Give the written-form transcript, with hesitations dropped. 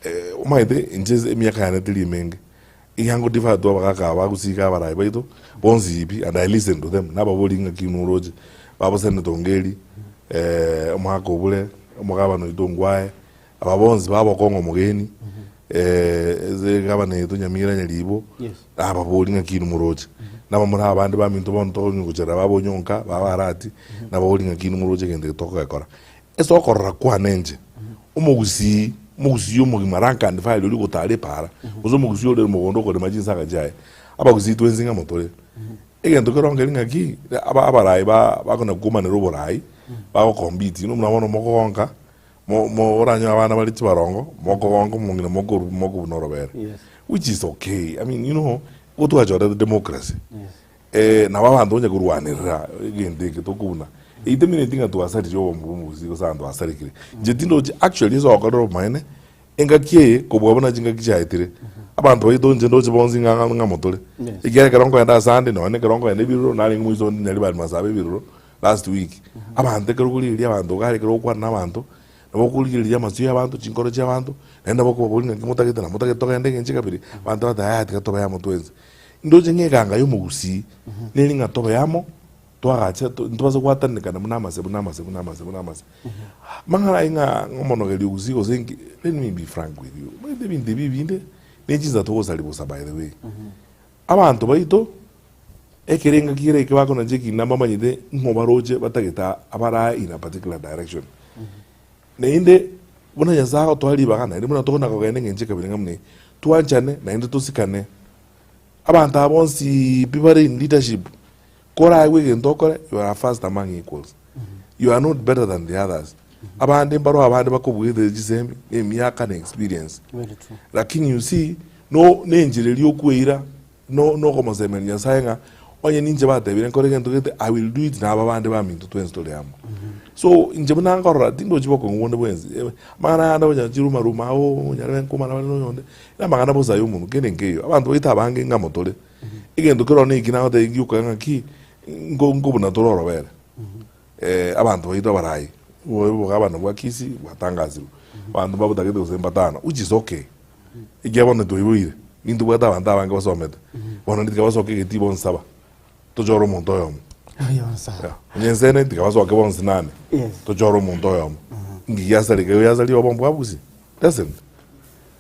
Eh, omanyete inche ase emiaka yane teri emenge, iga ngo defer to abagaka aba bagosiga abarai baito, bonsi pi and I listen to them, nababori ng'aki inwe oroche, babo Senator Ongeri, omogaka Obure, omogabana oito Ongwae, Aba bonsi babokong'a omogeni, ase egavana yaito Nyamira Nyaribo, nababori ng'aki inwe moroche. Nabamura abande baminto bono tokonywa gochera babonyonka, babarati, nababori ng'aki inwe moroche egento eke tokogekora. Ase okorora kwane inche, omogusii, omogusii omogima rank and file oria ogotara epaara, gose omogusii ore mogondo okorema chinsaga chiaye, abagusii twensi ng'amo tore. Egento keronge ng'aki, aba abarai ba bakona komanera oborai, bagocompete, inwe buna bono mokogonka. Mo- mo- oranyore abana bare chibarongo, mokogonka omong'ina mokoru mokobuna orobere. Yes. Which is okay, I mean you know, igo twachorete democracy. Yes. Eh, nabo abanto onye korwanerera egento eke tokobuna, eitemineti ng'a twasaririe obomo bwa omogusii gose abanto basarekire. Inche tindochi actually ase ogokorera obomaene, engaki eye kobua buna chingaki chiaetire, abanto baito inche ndoche bonsi ng'a ng'a ng'amo tore. Yes. Ekiagera ekero nkoenda ase ande, nonye na ekero nkoenda ebiroro, narenge moiso onde Nyaribari Masaaba ebiroro, last week, abanto ekero okorigereria abanto iga ekero ogokwana na abanto, nabo okorigereria amasio ya abanto, chinkoro chia abanto, naende nabo okobaboria ng'aki motagete na motagete togende engencho ekabere, abanto bagoteba yaya tiga tobe amo twensi. Ndoche ng'a eganga ya omogusii, neri ng'a tobe amo, twagacha to ntobase gwatanekana buna amase buna amase buna amase buna amase. Amang'ana ayio ng'a omonogeria ogusii gose nki, let me be frank with you, omanyete ebinto ebi ebinde, ne chinsa togosari bosa by the way. Abanto baito. Ekero engaki kera eke bakonacha ekina mbamanyete ng'o baroche batagete abarae in a particular direction. Naende buna Nyasae agotoa ribaga naende buna tokona kogenda eng'encho ekabira ng'a buna eye, twanchane naende tosikane. Abanto aba bonsiiii pi bare in leadership, koraegwe egento okore you are first among equals. You are not better than the others. Abande mbaroo abande bakobuete chisemi, na emiaka na experience. Very true. Lakini you see, no nenchera eria okweira. No nokomosemeria Nyasae ng'a onye ninche batebire nkore egento gete, I will do it na aba bande baminto twensi tore amo. So inche buna nkorora tindochi bokong'u bonde bwensi, amang'ana aya ande onya chiruma ruma oo onyarebe nkomana bare na oyonde, na amang'ana bosa ya omonwe kende nkeiyo. Abanto baito abange ng'amo tore, egento kero neki nagotebia gioka ng'aki, nko nkobuna tore orobere, abanto baito abarai, obogabana bwa Kisii bwatangasirwe, abanto mbabotagete gose mbatano, which is okay. Ekiagera bono twaiboire, nintobwate abanto abange basomete, bono tiga basoke egetii bonsi aba, tochore omonto oyomo. Oyomo sawa. Yeah. Onye ensene tiga basoke bonsi nane, Yes. tochore omonto oyomo. Nki giasareka igo giasaria obomo bwa Gusii? Doesn't.